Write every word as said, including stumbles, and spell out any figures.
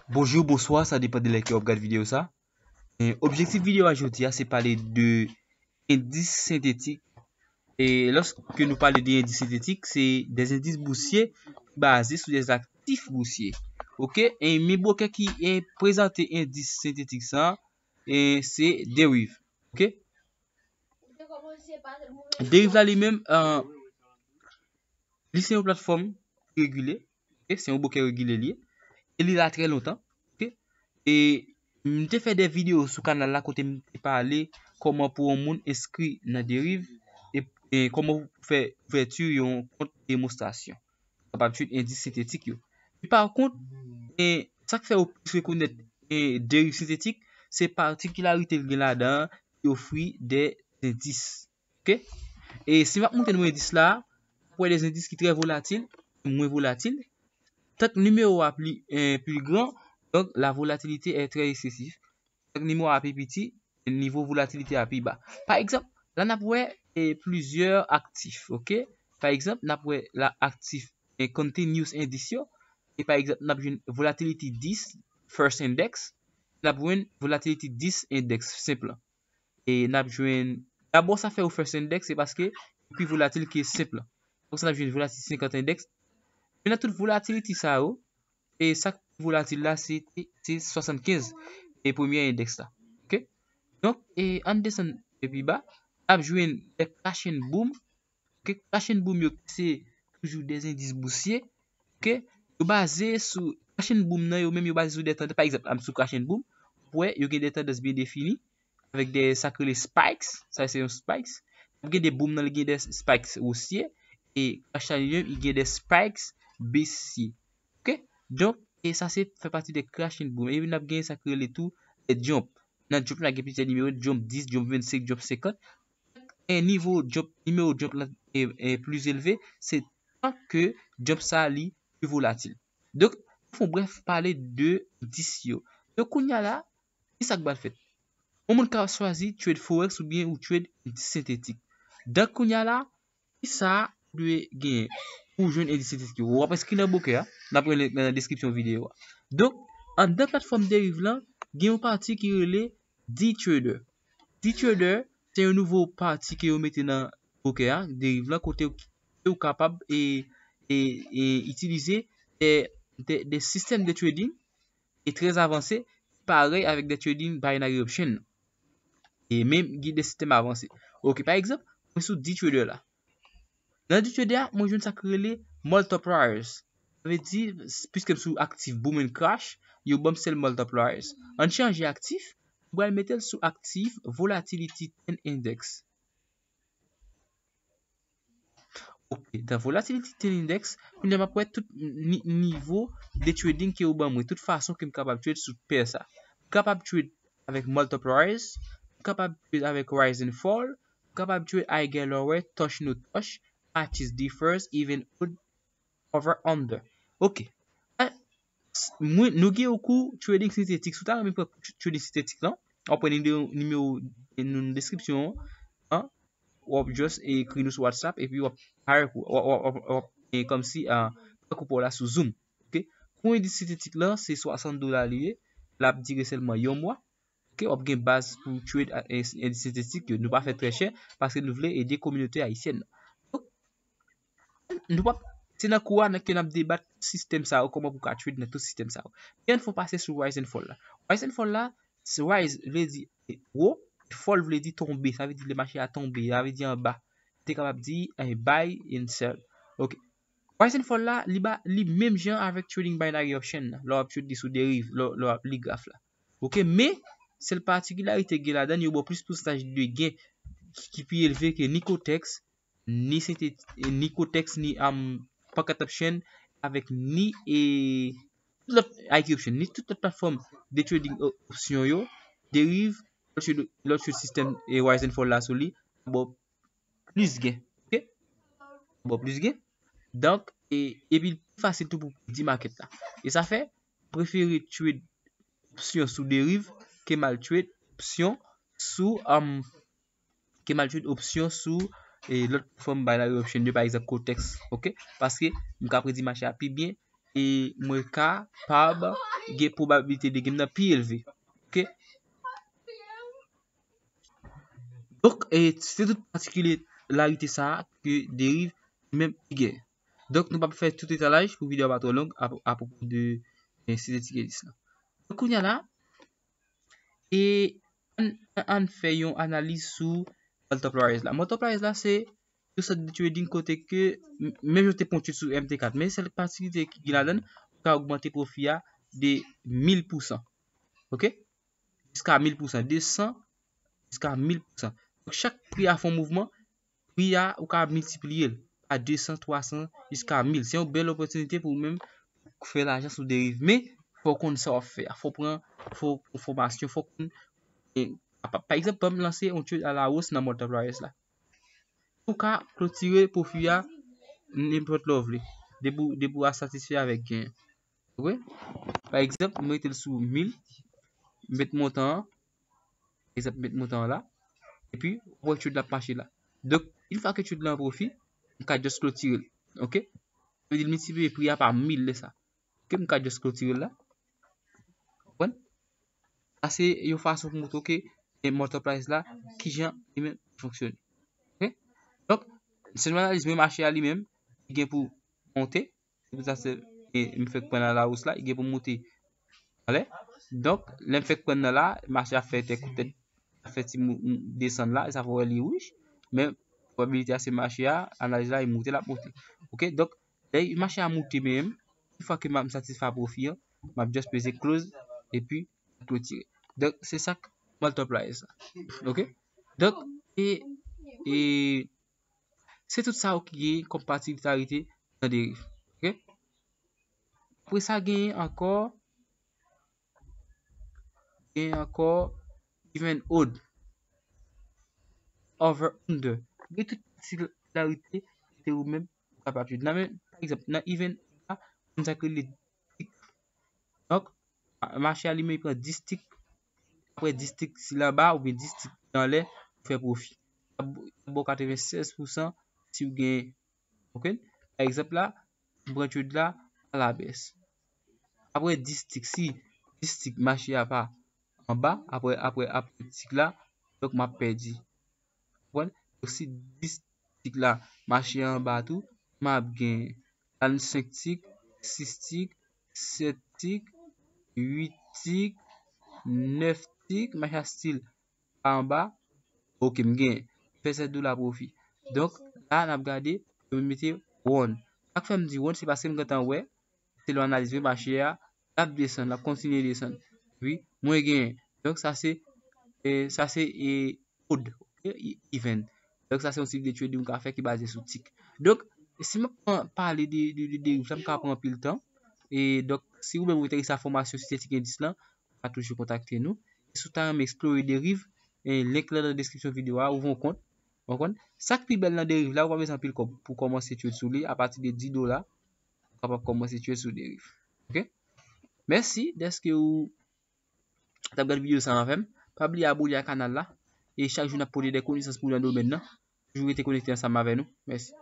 Bonjou, bonswa, sa depann de lè ke w ap gade videyo sa. E objektif videyo a jodi a, se pale de endis sentetik. E lòske nou pale de endis sentetik, se de endis bousye ki baze sou de aktif bousye. Oke? E men brokè ki e, prezante endis sentetik sa, e se Deriv. Oke? Deriv la li menm, e, li se yon platfòm ki regile. Oke? Se yon brokè regile li ye. E li la trè lontan. Oke? E m te fè de videyo sou kanal la kote m te pale kòman pou yon moun enskri nan Deriv e, e kòman pou fè ouvèti yon kont demonstrasyon. Kapab trade endis sentetik yo. Men pa kont, e, sa k fè yo plis rekonèt e, Deriv sentetik, se patikilarite l gen ladan an ki ofri de endis. Oke? E si m ap montre nou endis la, n ap wè de endis ki trè volatil, mwen volatil. Tank nimewo a pli, e, pli gran, donk la volatilité est très excessive. Tank nimewo a pi piti, nivo volatilite a pi ba. Pa egzanp, la n ap wè e, plizyè aktif, oke? Pa egzanp, n ap wè la aktif e, continuous endis yo. E pa egzanp, n ap jwenn volatility dis first index, n ap jwenn volatility dis index senp lan. E n ap jwenn, dabò sa fè yo first index, se paske li pi volatil ke senp lan. Donk sa n ap jwenn volatility senkant index. Men nan tout volatility sa yo, e sa k pi volatil la, se, se swasannkenz, e premye index la. Oke? Donk, e ann desann pi ba, n ap jwenn de crash and boom. Oke? Crash and boom yo, se toujou de endis bousye. Oke? Yo baze sou crash and boom nan, yo menm yo baze sou de tandans. Pa egzanp, ann sou crash and boom, ou wè, yo gen de tandans byen defini, avèk de sa k rele spikes. Sa se yon spikes. Ou gen de boom nan, li gen de spikes wosye. E crash la li menm, li gen de spikes besye. Oke? Donk, e sa se fè pati de crash and boom. E n ap gen sa k rele tou de jump. Nan jump la gen plizyè nimewo, jump dis, jump vennsenk, jump senkant. E nivo jump, nimewo jump la e, e plis elve, se tan ke jump sa li pi volatil. Donk, fè yon brèf pale de endis yo. Donk, kounye a la, ki sa k pral fèt? Yon moun ka chwazi trade forex oubyen ou trade endis sentetik. Donk, kounye a la, ki sa ou dwe genyen pou w jwenn endis sentetik yo? W ap enskri nan brokè a, n ap rele nan deskripsyon videyo a. Donk, anndan platfòm Deriv lan, gen yon pati ki rele D-Trader. D-Trader, se yon nouvo pati ke yo mete nan brokè a, Deriv lan, kote w, kote w kapab e, e, e itilize de, de, de sistèm de trading e trè avanse, parèy avèk de trading binary option. E menm gen de sistèm avanse. Oke, pa egzanp, mwen sou D-Trader la. Nan D-Trader a, mwen jwenn sa k rele multipliers. Sa vle di, piske m sou aktif boom and crash, yo ban m sèl multipliers. Ann chanje aktif, m pral mete l sou aktif volatility ten index. Oke, dan volatility ten index, kounye a m ap wè tout ni, nivo de trading ke yo ban mwen, tout fason ke m kapab trade sou pè sa. M kapab trade avèk multipliers, m kapab trade avèk rise and fall, m kapab trade higher lower, touch no touch, matches differs, even odd over under. Oke. A, s-, mwen, nou gen yon kou trading sentetik. Si w ta renmen pran trading sentetik lan, w ap pran nimewo, nimewo nan deskripsyon an. W ap just ekri nou sou WhatsApp epi w ap hire pou, w ap, w ap, w ap, w ap, e, kòmsi, a, pran kou pa w la sou Zoom. Oke? Kou endis sentetik lan, se swasant dola li ye. L ap dire sèlman yon mwa. Oke? W ap gen baz pou trade a, e, endis sentetik yo. Nou pa fè trè chè paske nou vle ede kominote ayisyèn nan. Donk, nou p ap, se nan kou a nan ke n ap debat sistèm sa yo, kòman pou ka trade nan tout sistèm sa yo. Men ann fè yon pase sou rise and fall la. Rise and fall la, se rise vle di wo, fall vle di tonbe, sa vle di lè mache a tonbe, sa vle di anba. Te kapab di, eh, buy and sell. Oke. Rise and fall la, li ba, li menm jan avèk trading binary option nan, lè w ap trade li sou Deriv, lè, lè w ap li graf la. Oke, men, sèl patikilarite gen ladan, yo ba w plis pousantaj de gen ki, ki pi elve ke ni Kotex, ni senteti-, ni Kotex, ni, um, Packet Option, avèk ni, e, tout lòt I Q Option, ni tout lòt platfòm de trading o-, opsyon yo, Deriv, lòt yo, lòt yo sistèm, e, rise and fall la sou li, ba w plis gen, oke? Ba w plis gen. Donk, e, epi l pi fasil tou pou predi market la. E sa fè, prefere trade opsyon sou Deriv ke m al trade opsyon sou, um, ke m al trade opsyon sou, e, lòt platfòm binary option yo, pa egzanp, Kotex, oke? Paske m ka predi mache a pi byen e mwen kapab gen pwobabilite de game nan pi elve. Ok? Donk, e, se tout patikilarite sa a ke deriv li menm li gen. Donk, nou p ap fè tout etalaj pou videyo a pa twò long a, apwopo de, e, site Ticket List la. Donk, kounye a la, e, ann, ann fè yon analiz sou multipliers la. Multipliers la, se yon sòt de trading kote ke, m-, menm jan w te pran trade sou M T kat, men sèl patikilarite ki gen ladan l, ou ka ogmante pwofi a de mil pousan. Ok? Jiska mil pousan, de san jiska mil pousan. Donk, chak pri a fè yon mouvman, pri a, ou ka miltipliye l pa de san, twa san, jiska mil. Se yon bèl opòtinite pou ou menm fè lajan sou deriv. Men, fò w konn sa w ap fè a. Fò w pran, fò w pran fòmasyon, fò w konn, e, pa, pa egzanp, ban m lanse yon trade a la wos nan multipliers la. Ou ka klotire pwofi a nenpòt lè w vle. Depi, depi w a satisfè avèk gen. Ok? Pa egzanp, mwen mete l sou mil, m met montan an, egzanp, m met montan an la, epi w wè trade la ap mache la. Donk, yon fwa ke trade la an pwofi, m ka just klotire l. Ok? Sa vle di l miltipliye pri a pa mil lè sa. Ok, m ka just klotire l la. Konprann? Sa se yon fason pou montre w ke, e, multipliers la, kijan li menm fonksyone. Ok? Donk, se yon analiz, men mache a li menm, li gen pou monte, se pou sa se, e, m fèk pran nan la wos la, li gen pou monte anlè. Donk, lè m fèk pran nan la, mache a fè tèt kout tèt, fè ti mou-, mou-, desann la, e sa fè w wè li wouj. Men, pwobabilite a se mache a, analiz la, li monte, l ap monte. Ok, donk, lè mache a monte menm, yon fwa ke m ap satisfè pwofi an, m ap just peze close, epi klotire. Donk, se sa k multipliers la. Ok? Donk, e, e, se tout sa yo ki gen kòm patikilarite nan deriv. Ok? Apre sa, gen ankò, gen ankò even odd, over under. Gen tout patikilarite kote ou menm ou kapab jwe. Nan men, pa egzanp, nan even la, konn sa k rele tick. Donk, ma-, mache a li menm li pran dis tick. Apre dis tick, si l anba oubyen dis tick anlè, ou fè pwofi. L ap, l ap ba w katrevennsèz pousan si w gen, ok? Pa egzanp la, m pran trade la a la bès. Apre dis tick, si dis tick mache a pa anba, apre, apre, apre tick la, donk m ap pèdi. Konprann? Donk, si dis tick la mache anba tou, m ap gen la senk tick, sis tick, sèt tick, uit tick, nèf tick, mache a still pa anba. Ok, m gen vennsenk dola pwofi. Donk, la, n ap gade, yo mete one. Sa k fè m di one, se paske m gentan wè, selon analiz mwen, mache a, l ap desann, l ap kontinye desann. Wi, mwen genyen. Donk, sa se, e, sa se, e, odd, ok, e, even. Donk, sa se yon tip de trading ou ka fè ki baze sou tick. Donk, si m ap pran, pale de, de, de deriv la, m ka pran anpil tan. E donk, si ou menm ou enterese a fòmasyon site Ticket List lan, ou ka toujou kontakte nou. E si w ta renmen eksplore deriv, e, link lan nan deskripsyon videyo a, ouvri yon kont. Ou konprann? Sa k pi bèl nan deriv la, ou pa bezwen anpil kòb pou kòmanse trade sou li, apati de dis dola, ou kapab kòmanse trade sou deriv. Ok? Mèsi dèske ou t ap gade videyo sa ansanm avè m. Pa bliye abòne a kanal la. E chak jou n ap pote de konesans pou w nan domèn nan. Toujou rete konekte ansanm avè nou. Mèsi.